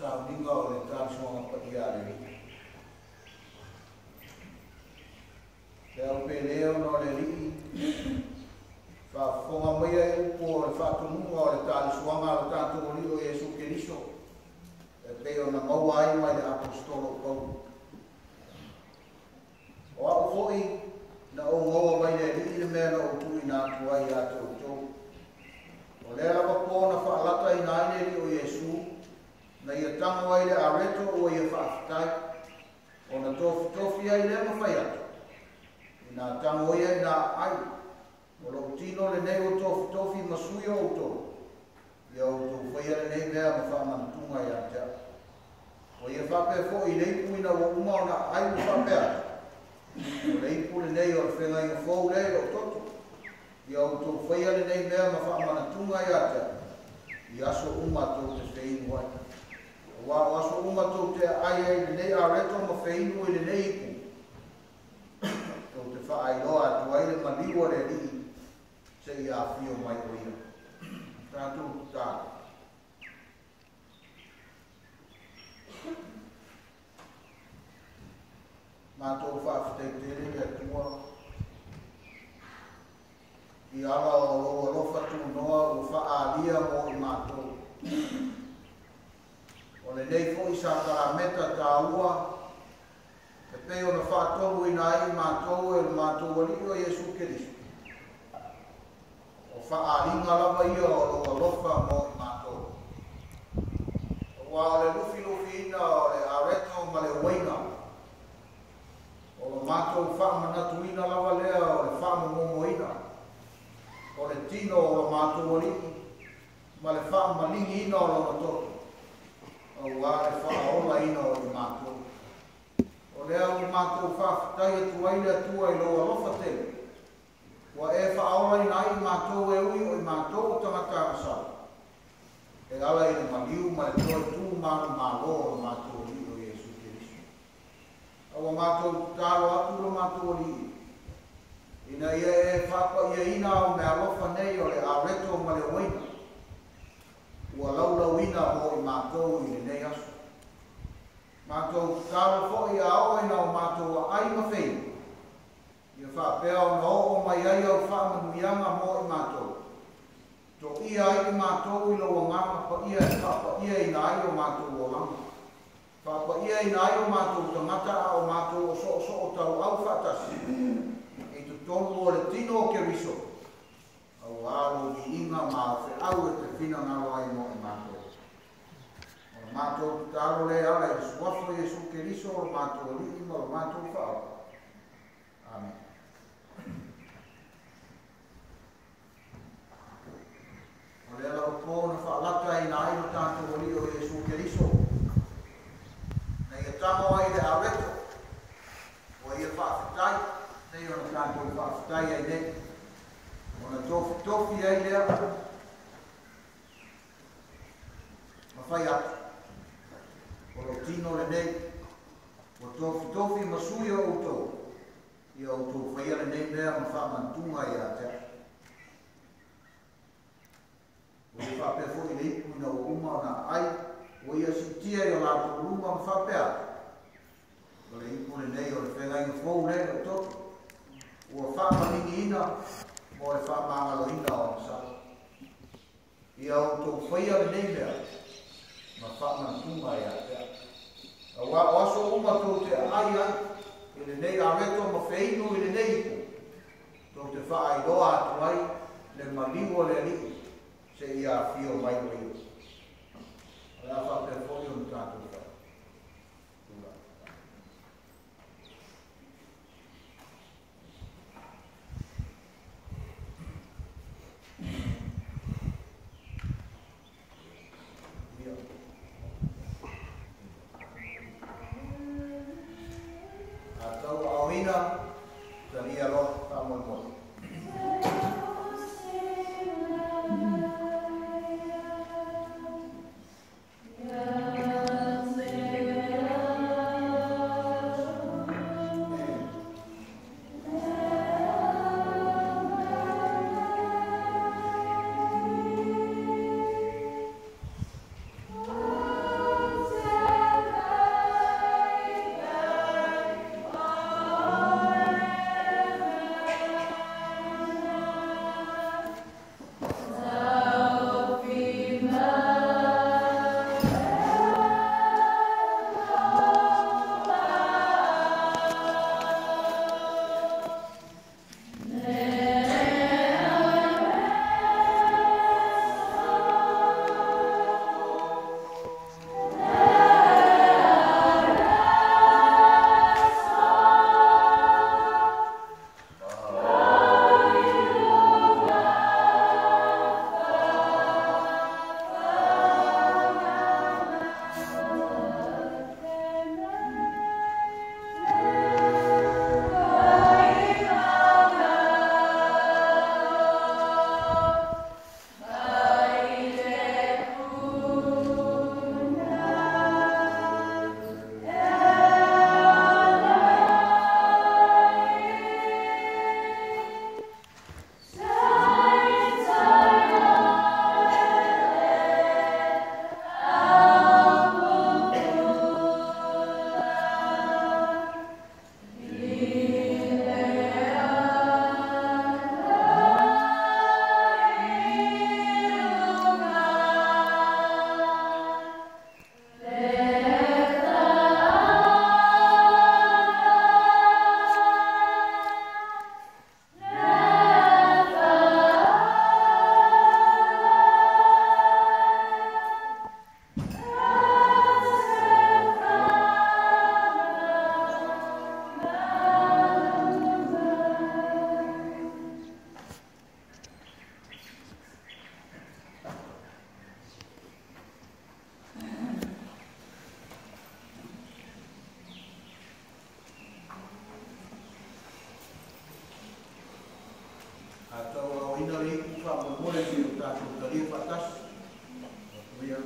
Sauniga o le talosoaga paia a le Alii. Le au pele ona o le Alii, faafofoga maia e upu o le faatonuga o le talosoaga a le tatou Alii o Iesu Keriso, e pei ona maua ai mai le Aposetolo o Paulo. O au fo'i na ou maua mai le Alii le mea na ou tuuina atu ai ia te outou. O lea lava po na faalataina ai le Alii o Iesu, na ia tago ai le areto ua ia faafetai, ona tofitofi ai lea ma fai atu, ina tago ia ina aai, o lou tino lenei ua tofitofi ma sui o outou, ia outou faia lenei mea ma faamanatuga ia te au. Ua ia faapea fo'i i le ipu ina ua uma ona aai ua faapea atu, o le ipu lenei o le fegaiga fou lea i lou toto, ia outou faia lenei mea ma faamanatuga ia te au, i aso uma tou te feinu ai. Aua o aso uma tou te aai ai i lenei areto ma feinu i lenei ipu, tou te faailoa atu ai le maliu o le Alii seia afio mai o ia. Tatou tatalo. Matou faafetai tele le Atua i ala o lou alofa tunoa ua faaalia mo i matou. O lenei fo'i sakarameta taua e pei ona faatoluina ai i matou e le matou Alii o Iesu Keriso. O faaaliga lava ia o lou alofa mo i matou. Aua o le lufilufiina o le areto ma le uaina, o lo matou faamanatuina lava lea o le faamomomoina, o le tino o lo matou Alii ma le faamaligiina o lona toto, aua le faaolaina o i matou. O lea ua matou faafetai atu ai le Atua i lou alofa tele, ua e faaolaina ai i matou e ui o i matou o tagata agasala, e ala i le maliu ma le toe tu manumalo o lo matou Alii o Iesu Keriso. A ua matou tatalo atu lo matou Alii, ina ia e faapaiaina au meaalofa nei o le areto ma le uaina, ua laulauina mo i matou i lenei aso. Matou tatalo fo'i a oo ina o matou aai ma feinu, ia faapea ona oo mai ai au faamanuiaga mo i matou. To'ia ai i matou i lou agaga paia e faapaiaina ai o matou olaga. Faapaiaina ai o matou tagata a o matou o soosoo tauau faatasi, i totonu o le tino o Keriso, auā lou viiga ma au feau e te finagalo ai mo i matou. O le matou tatalo lea e ala i le suafa o Iesu Keriso o le matou Alii ma lo matou Faaola. Amene. O lea lava po na faalataina ai lo tatou Alii o Iesu Keriso, na ia tago ai le areto, ua ia faafetai, nei ona tatou faafetai ai nei, ona tofitofi ai lea ma fai atu, o lou tino lenei, ua tofitofi ma sui o outou, ia outou faia lenei mea ma faamanatuga ia te au. Ua ia faapea fo'i le ipu ina ua uma ona aai, ua ia siitia i o latou luma ma faapea atu, o le ipu lenei o le fegaiga fou lea i lou toto, ua faamaligiina mo le faamagaloina o ona sao. Ia outou faia lenei mea ma faamanatuga ia te au. Aua o aso uma tou te aai ai i lenei areto ma feinu i lenei ipu, tou te faailoa atu ai le maliu o le Alii seia afio mai o ia. O le a faapea fo'i ona tatou fai. Tulai. Ia. A tau aoina, talia loa faamoemoe. Faamolemole seia o tatou talia faatasi. Ia.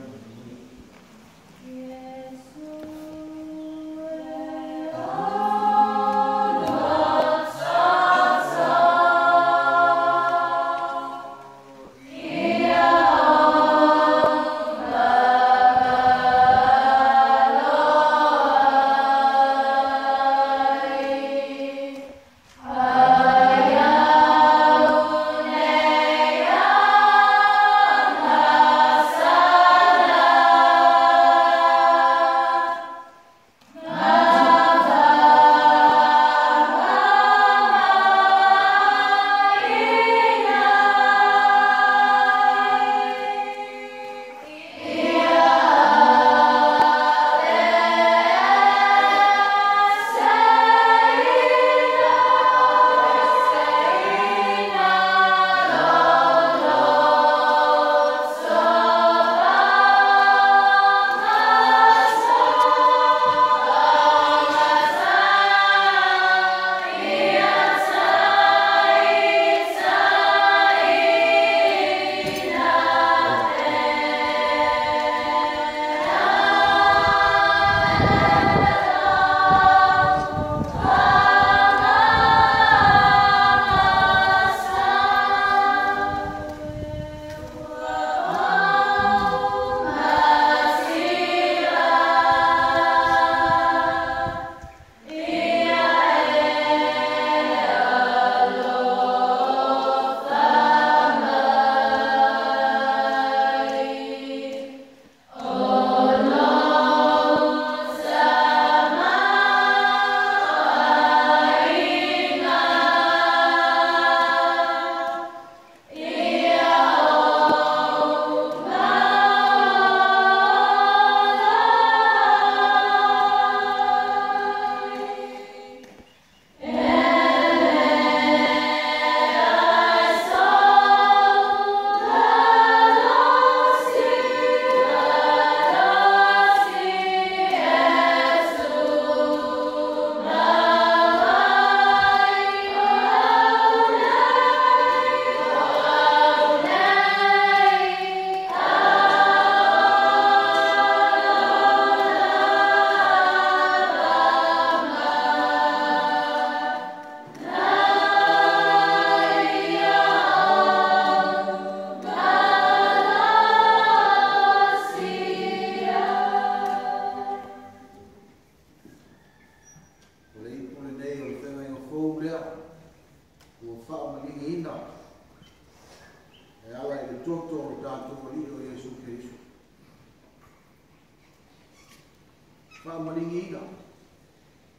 Faamaligiina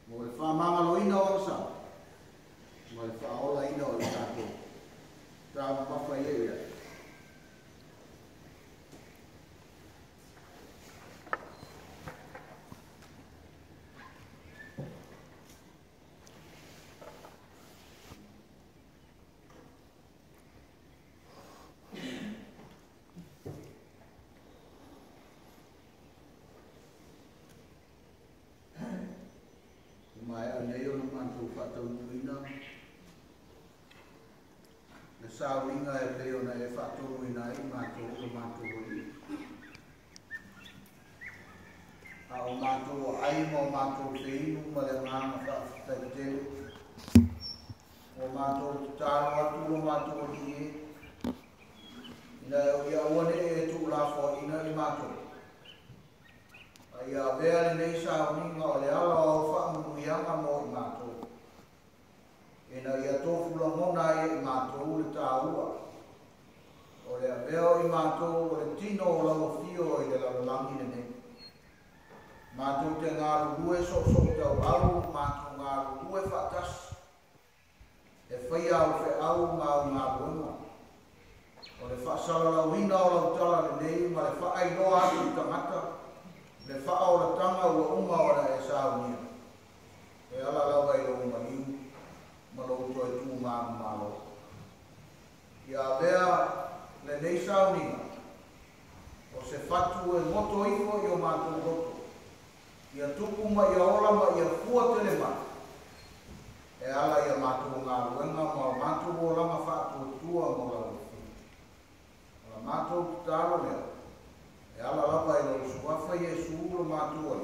mo le faamagaloina o sa ma le faaolaina o le tatou taumamafa i ai. Le sauiga e pei ona e faatonuina ai matou o matou alii. A o matou ai ma o matou feinu ma le agaga faafetai tele. O matou tatalo atu lo matou alii e, ina ia aua ne i e tuulafoaiina i matou. A ia avea lenei sauniga o le ala o au faamanuiaga mo i matou. Ina ia tofu lagona ai e i matou le tāua. O le avea o i matou o le tino o lau afio i le lalolagi lenei. Matou te galulue soosoo tauau, matou galulue faatasi. E faia au feau ma au galuega. O le faasalalauina o lau tala lenei ma le faailoa atu i tagata, le faaolataga ua uma ona e saunia. E ala lava i lou maliu ma lou toe tumanumalo. Ia avea lenei sauniga o se fatu e goto ifo i o matou loto. Ia tupu ma ia ola ma ia fua tele mai. E ala ia matou galuega ma o matou olaga faatuatua mo lau afio. matou ai.